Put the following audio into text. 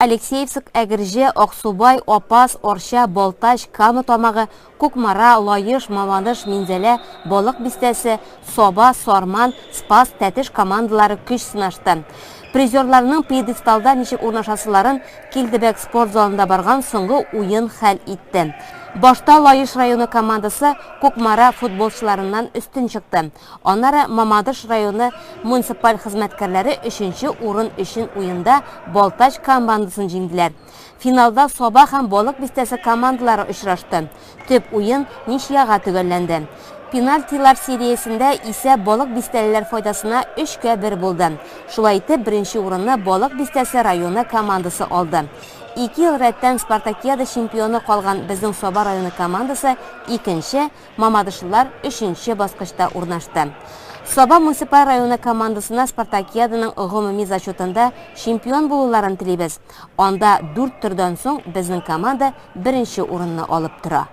Алексеевск, Әгерҗе, Аксубай, Апас, Арча, Балтач, Кама Тамагы, Кукмара, Лаеш, Мамадыш, Минзәлә, Балык Бистәсе, Саба, Сарман, Спас, Тәтеш командалары көч сынашты. Призерларның пьедесталда ничек урнашасыларын Килдебәк спорт залында барган соңгы уен хәл итте. Башта Лаеш районы командасы Кукмара футболчыларыннан өстен чыкты. Аннары Мамадыш районы муниципаль хезмәткәрләре өченче урын өчен уенда Балтач командасын җиңделәр. Финалда Саба һәм Балык Бистәсе командалары очрашты. Төп уен ничьяга төгәлләнде. Пенальтилар сериясендә исә Балык Бистәлеләр файдасына өчкә бер булды. Шулай итеп, беренче урынны Балык Бистәсе районы командасы алды. Ике ел рәттән Спартакиада чемпионы калган безнең Саба районы командасы икенче, мамадышлылар өченче баскычта урнашты. Саба муниципаль районы командасына Спартакиаданың гомуми зачетында чемпион булуларын телибез. Анда дүрт турдан соң безнең команда беренче урынны алып тора.